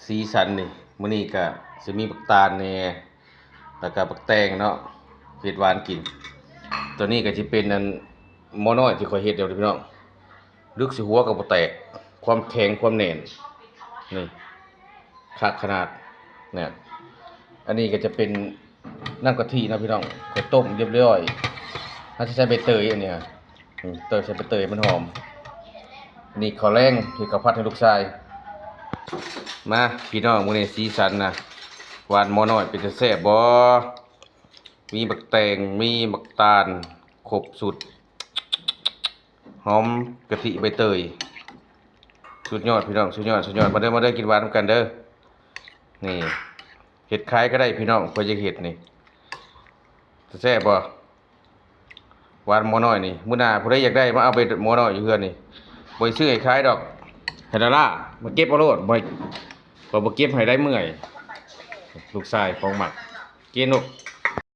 ສີສັນນີ້ ມື້ນີ້ກະຊິມີບັກຕານແດ່ ແລ້ວກະບັກແຕງເນາະ ເຮັດຫວານກິນ. ໂຕນີ້ກະຊິເປັນອັນໝໍ້ນ້ອຍທີ່ຂ້ອຍເຮັດເດ້ພີ່ນ້ອງ. ດຶກໃສ່ຫົວກະບໍ່ແຕກ ຄວາມແຂງຄວາມແໜ້ນ ນີ້ ຄັກຂະໜາດ. ນີ້ ອັນນີ້ກະຈະເປັນນ້ຳກະທິເນາະພີ່ນ້ອງ ຂ້ອຍຕົ້ມຮຽບຮ້ອຍ. ເຮົາຊິໃສ່ໃບເຕີຍອັນນີ້ ອືມ ເຕີຍ ໃສ່ໃບເຕີຍໃຫ້ມັນຫອມ. ນີ້ເຂົ້າແລງ ເຮັດເຂົ້າຜັດໃຫ້ລູກຊາຍ. ມາພີ່ນ້ອງ ມື້ນີ້ສີສັນນະ ຫວານໝໍ້ນ້ອຍເປັນຕາແຊບບໍ່? ມີບັກແຕງ ມີບັກຕານ ຄົບຊຸດ ຫອມກະທິໃບເຕີຍ. ສຸດຍອດພີ່ນ້ອງ ສຸດຍອດ ສຸດຍອດ. ມາເດີ ມາເດີ ກິນຫວານນຳກັນເດີ. ນີ້ ເຮັດຂາຍກະໄດ້ພີ່ນ້ອງ ຂ້ອຍຢາກເຮັດນີ້ ແຊບບໍ່? ຫວານໝໍ້ນ້ອຍນີ້ ມື້ໜ້າຜູ້ໃດຢາກໄດ້ມາເອົາໄປໝໍ້ນ້ອຍຢູ່ເຮືອນນີ້ ບໍ່ໄດ້ຊື້ໃຫ້ຂາຍດອກ. ໃຫ້ດາລາມາເກັບເອົາໂລດ ບໍ່ໃຫ້ ຂ້ອຍບໍ່ເກັບໃຫ້ໄດ້ເມື່ອຍ. ລູກຊາຍຂອງມັກ ກິນລູກ.